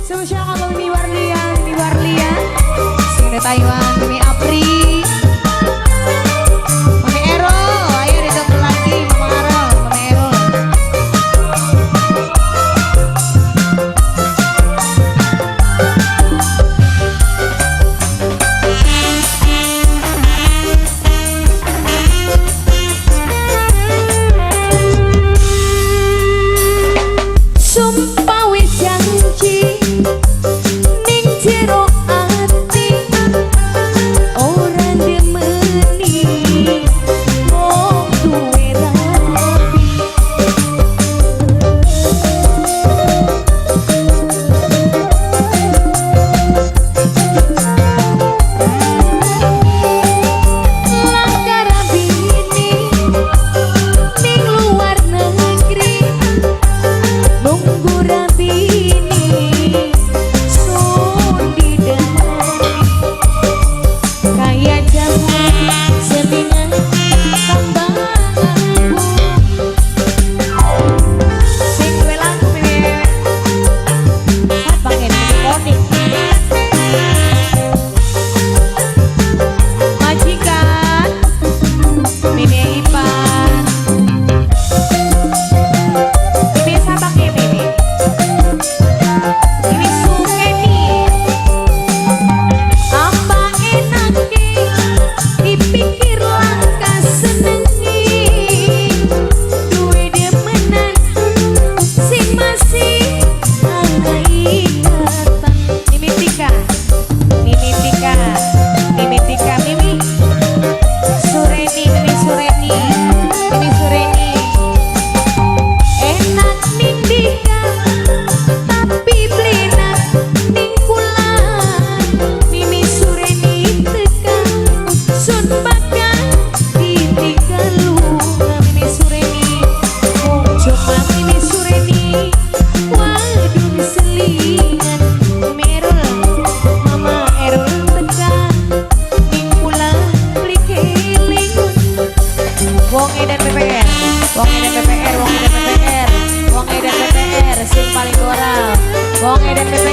Spesial kanggo Mimi Warlia, Mimi Warlia. Sing di Taiwan, Mimi Apri. Mami Ero, ayo ditunggu lagi Mama Ero, Mami Ero. Sumpah wis janji ning jero ati ora ndemeni wong duwe rapi. Langkah rabini ning luar negeri nunggu rabini sun didemeni kaya jamu semingan tambah aku sing duwe lagu Mimi Sabang ini Mimi Konik majikan Mimi Ipan Mimi Sabang ya Mimi Mimi Sukeni. Apa enake dipikir langkah senengi duwe demenan sing masih ana ikatan. Mimi Tika, Mimi Tika, Mimi Tika, Mimi Sureni, Mimi Sureni, Mimi Sureni. Enak ning dika tapi blenak ning kulan. Mimi Sureni teka sun bakal ditinggal lunga. Mimi Sureni wong cuma Mimi Sureni waduh selingan. Mimi Erul, Mama Erul teka ning kulan beli kelingan. Wong Edan PPR, Wong Edan PPR, Wong Edan PPR, Wong Edan PPR, sing paling moral. Wong Edan PPR.